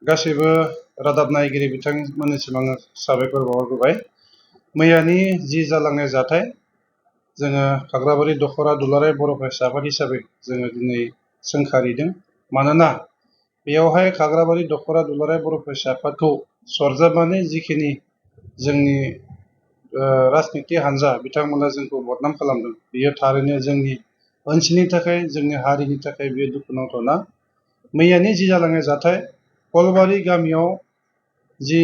गासैबो रादाब नायगिरि बिथांमोननिसिम आङो साबायखर बावहरबाय। मैयानि जि जालांनाय जाथाय जोङो खाग्राबारि दख'रा दुलाराय बर' फरायसा आफाद हिसाबै जोङो दिनै सोंखारिदों। मानोना बेयावहाय खाग्राबारि दख'रा दुलाराय बर' फरायसा आफादखौ सरजाबनानै जिखिनि जोंनि राजनिति हान्जा बिथांमोना जोंखौ बदनाम खालामदों, बियो थारैनो जोंनि ओनसोलनि थाखाय, जोंनि हारिनि थाखाय बेयो दुखुनांथावना। मैयानि जि जालांनाय जाथाय कलबारि गामियाव जि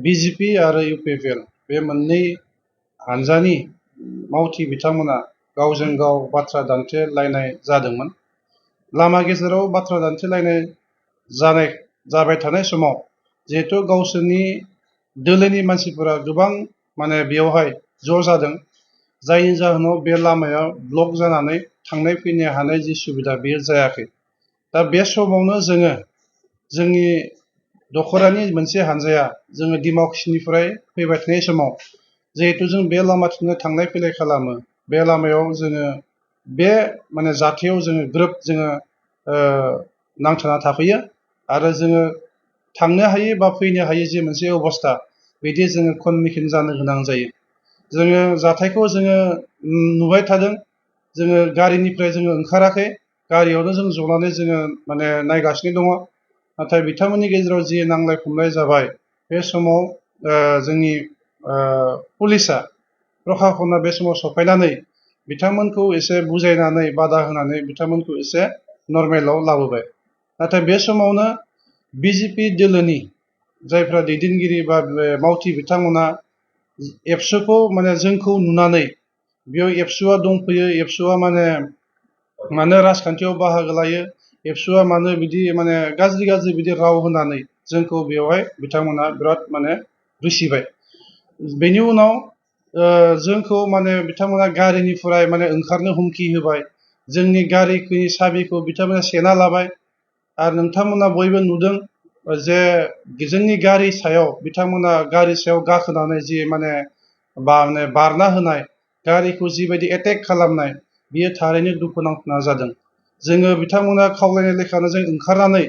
बिजेपि आरो इउपिपिएल बे मोननै हान्जानि मावथि बिथांमोना गावजों गाव बाथ्रा दान्थेलायनाय जादोंमोन। लामा गेजेराव बाथ्रा दान्थेलायनाय जाबाय थानाय समाव जिहेथु गावसोरनि दोलोनि मानसिफोरा गोबां बेयावहाय ज' जादों, जायनि जाहोनाव बे लामाया ब्लक जानानै थांनाय फैनो हानाय जि सुबिदा बेयो जायाखै। दा बे समावनो जोंनि दख'रानि मोनसे हान्जाया जोङो डिमाकुसिनिफ्राय फैबाय थानाय समाव जिहेथु जों बे लामाथिंनो थांलाय फैलाय खालामो, बे लामायाव जोङो बे जाथायाव जोङो ग्रोब जोङो नांथाना थाफैयो आरो जोङो थांनो हायै बा फैनो हायै जि मोनसे अबस्था बिदि जोङो कन्डिसन जानो गोनां जायो। जोङो जाथायखौ जोङो नुबाय थादों, जोङो गारिनिफ्राय जोङो ओंखाराखै, गारियावनो जों जनानै जोङो नायगासिनो दङ। नाथाय बिथांमोननि गेजेराव जि नांलाय खमलाय जाबाय बे समाव जोंनि पुलिसा प्रखाखना बे समाव सफायनानै बिथांमोनखौ एसे बुजायनानै बादा होनानै बिथांमोनखौ एसे नर्मेलाव लाबोबाय। नाथाय बे समावनो बिजेपि दोलोनि जायफ्रा दैदेनगिरि बा मावथि बिथांमोना एबसुखौ जोंखौ नुनानै बेयाव एबसुआ दंफैयो, एबसुआ मानो राजखान्थियाव बाहागो लायो, एबसुआ मानो बिदि गाज्रि बिदि राव होनानै जोंखौ बेवहाय बिथांमोना बिराद दुसिबाय। बेनि उनाव जोंखौ बिथांमोना गारिनिफ्राय ओंखारनो हुमखि होबाय, जोंनि गारिनि साबिखौ बिथांमोना सेना लाबाय। आरो नोंथांमोना बयबो नुदों जे जोंनि गारि सायाव बिथांमोना गारि सायाव गाखोनानै जि बारना होनाय, गारिखौ जिबायदि एटेक खालामनाय, बियो थारैनो दुखुनांथाव जादों। जोङो बिथांमोना खावलायनाय लेखानो जों ओंखारनानै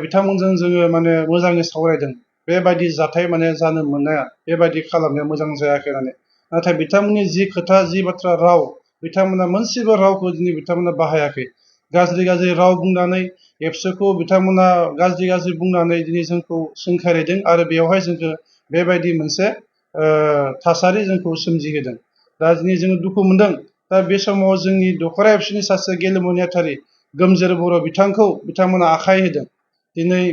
बिथांमोनजों जोङो मोजाङै सावरायदों, बेबायदि जाथाय जानो मोना, बेबायदि खालामनाया मोजां जायाखै होननानै। नाथाय बिथांमोननि जि खोथा, जि बाथ्रा राव, बिथांमोना मोनसेबो रावखौ दिनै बिथांमोना बाहायाखै। गाज्रि राव बुंनानै एबसुखौ बिथांमोना गाज्रि बुंनानै दिनै जोंखौ सोंखारिदों आरो बेवहाय जोंखौ बेबायदि मोनसे थासारि जोंखौ सोमजिहोदों। दा दिनै जोङो दुखु मोनदों। दा बे समाव जोंनि दख'रा एबसुनि सासे गेलेमु नेहाथारि गोमजोर बर' बिथांखौ बिथांमोना आखाय होदों। दिनै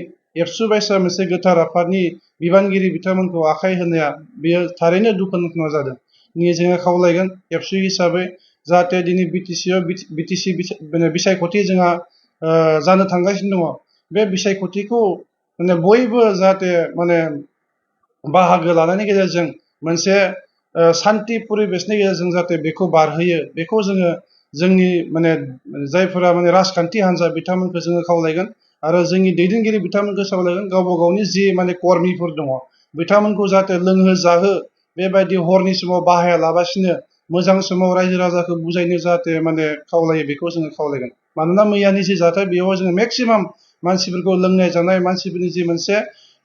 एबसु बायसा मोनसे गोथार आफादनि बिबानगिरि बिथांमोनखौ आखाय होनाया बेयो थारैनो दुखुनांथाव जादों। दिनै जोङो खावलायगोन एबसु हिसाबै जाहाथे दिनै बिटिसि बिसायख'थि जोंहा जानो थांगासिनो दङ, बे बिसायख'थिखौ बयबो जाहाथे बाहागो लानायनि गेजेरजों मोनसे सान्थि परिबेसनि गेजेरजों जाहाथे बेखौ बारहोयो, बेखौ जोङो जोंनि जायफोरा राजखान्थि हान्जा बिथांमोनखौ जोङो खावलायगोन आरो जोंनि दैदेनगिरि बिथांमोनखौ खावलायगोन गावबा गावनि जि कर्मिफोर दङ बिथांमोनखौ जाहाथे लोंहो जाहो बेबायदि हरनि समाव बाहायालाबासिनो मोजां समाव रायजो राजाखौ बुजायनो जाहाथे खावलायो, बेखौ जोङो खावलायगोन। मानोना मैयानि जि जाथाय बेयाव जोङो मेक्सिमाम मानसिफोरखौ लोंनाय जानाय मानसिफोरनि जि मोनसे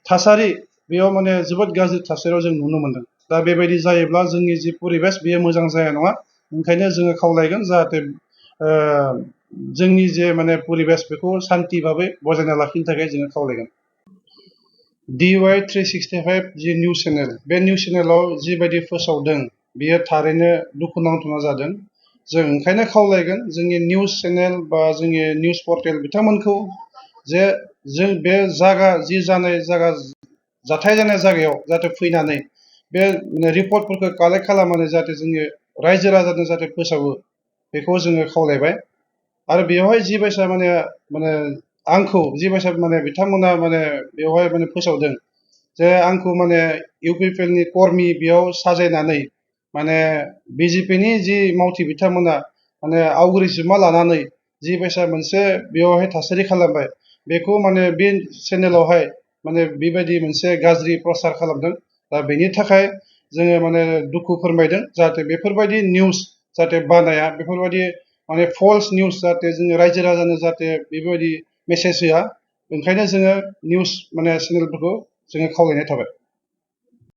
थासारि बेयाव जोबोद गाज्रि थासारियाव जों नुनो मोनदों। दा बेबायदि जायोब्ला जोंनि जि परिबेस बेयो मोजां जाया नङा। ओंखायनो जोङो खावलायगोन जाहाथे जोंनि जे परिबेस बेखौ सान्थि भाबै बजायना लाखिनो थाखाय जोङो खावलायगोन। DY 365 जि निउस चेनेल, बे निउस चेनेलाव जिबायदि फोसावदों बियो थारैनो दुखुनांथाव जादों। जों ओंखायनो खावलायगोन जोंनि निउस चेनेल बा जोंनि निउस पर्टेल बिथांमोनखौ जे जों बे जाथाय जानाय जायगायाव जाहाथे फैनानै बे रिपर्टफोरखौ कालेक्ट खालामनानै जाहाथे जोंनि रायजो राजानो जाहाथे फोसावो बेखौ जोङो खावलायबाय। आरो बेवहाय जिबायसा माने आंखौ जिबायसा माने बिथांमोना माने बेवहाय माने फोसावदों जे आंखौ माने इउपिपिएलनि कर्मि बेयाव साजायनानै माने बिजेपिनि जि मावथि बिथांमोना माने आवग्रिसोमा लानानै जिबायसा मोनसे बेयावहाय थासारि खालामबाय बेखौ माने बे चेनेलावहाय माने बेबायदि मोनसे गाज्रि प्रसार खालामदों। दा बेनि थाखाय जोङो माने दुखु फोरमायदों जाहाथे बेफोरबायदि निउस जाहाथे बानाया बेफोरबायदि माने फल्स निउस जाहाथे जोङो रायजो राजानो जाहाथे बेबायदि मेसेज होआ ओंखायनो जोङो निउस माने चेनेलफोरखौ जोङो खावलायनाय थाबाय।